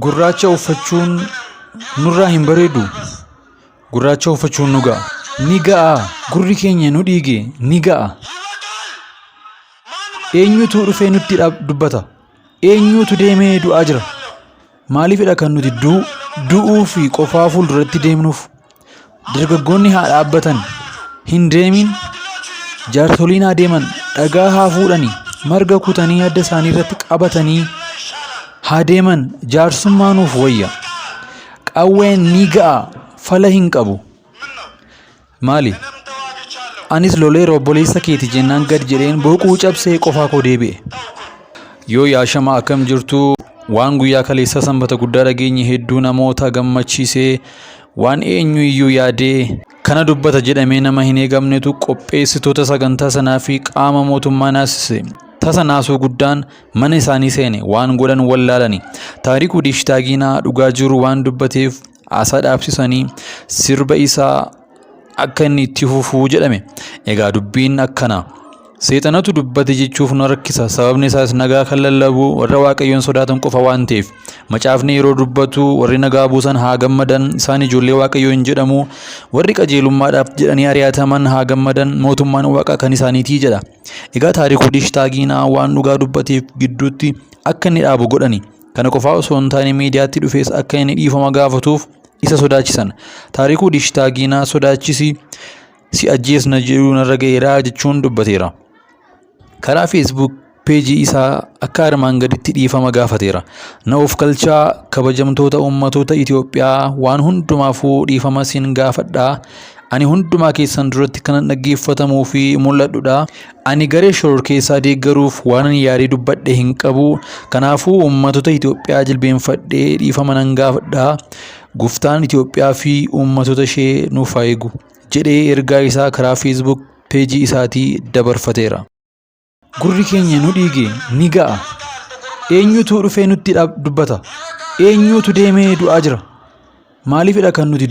Gurraacha uffachuun nurraa hin bareedu. Gurraacha uffachuun nu ga'a. Ni ga'a. Gurri keenya nu dhiige. Ni ga'a. Eenyutu dhufee nutti dubbata? Eenyutu deemee du'aa jira? Maaliifidha kan nuti du'uu fi qofaa fuulduratti deemnuuf? Dargaggoonni haa dhaabbatan. Hin deemin. Jaarsoliin haa deeman. Dhagaa haa fuudhani. Marga kutanii adda isaanii irratti qabatanii haa deeman. Jaarsummaa nuuf wayya. Qawween ni ga'a. Fala hin qabu. Maali? Anis loleera obboleessa keeti jennaan gad jedheen boquu cabsee qofaa koo deebi'e. Yoo yaashama akkam jirtu waan guyyaa kaleessaa sanbata guddaa dhageenye hedduu namoota gammachiisee waan eenyu iyyuu yaadee kana dubbata jedhamee nama hin eegamnetu qopheessitoota sagantaa sanaa fi qaama mootummaa naasise. Tasa naasuu guddaan mana isaanii seene waan godhan wallaalani. Taarikuu Diishtaagiinaa dhugaa jiru waan dubbateef haasaa dhaabsisanii sirba isaa akka inni itti fufuu jedhame. Egaa dubbiin akkana. Seexanatu dubbate jechuuf nu rakkisa. Sababni isaas nagaa kan lallabu warra Waaqayyoon sodaatan qofa waan ta'eef. Macaafni yeroo dubbatu warri nagaa buusan haa gammadan, isaan ijoollee Waaqayyoo hin jedhamu. Warri qajeelummaadhaaf jedhanii ari'ataman haa gammadan, mootummaan Waaqaa kan isaaniitii jedha. Egaa Taarikuu Diishtaagiinaa waan dhugaa dubbateef gidduutti akka inni dhaabu godhani. Kana qofaa osoo hin taane miidiyaatti dhufees akka inni dhiifama gaafatuuf isa sodaachisan. Taarikuu Diishtaagiinaa sodaachisi si ajjeesna jedhu narra ga'eera jechuun dubbateera. Karaa Facebook peejii isaa akka armaan gaditti dhiifama gaafateera. Na of kalchaa kabajamtoota uummatoota Itoophiyaa waan hundumaafuu dhiifama sin gaafadha. Ani hundumaa keessan duratti kanan dhaggeeffatamuu fi mul'adhudha. Ani garee shororkeessaa deeggaruuf waanan yaadee dubbadhe hin qabu. Kanaafuu uummatoota Itoophiyaa jilbeenfadhee dhiifama nan gaafadha. Gooftaan Itoophiyaa fi uummatoota ishee nuuf haa eegu jedhee ergaa isaa karaa Facebook peejii isaatii dabarfateera. Gurri keenya nu dhiige ni ga'a. Eenyutu dhufee nutti dubbata? Eenyutu deemee du'aa jira? Maaliifidha kan nuti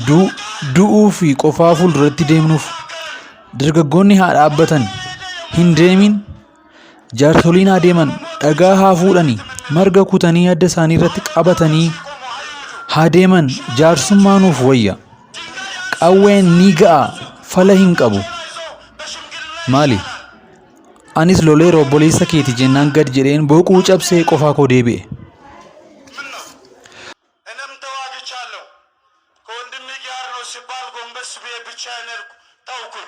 du'uu fi qofaa fuulduratti deemnuuf? Dargaggoonni haa dhaabbatan. Hin deemin. Jaarsoliin haa deeman. Dhagaa haa fuudhani. Marga kutanii adda isaanii irratti qabatanii haa deeman. Jaarsummaa nuuf wayya. Qawween ni ga'a. Fala hin qabu. Maali? Anis loleera obboleessa keeti jennaan gad jedheen boquu cabsee qofaa koo deebi'e. እኔም ተዋግቻለሁ ከወንድሜ ጋር ነው ሲባል ጎንበስ ብዬ ብቻዬን ሄድኩ፣ ተውኩኝ።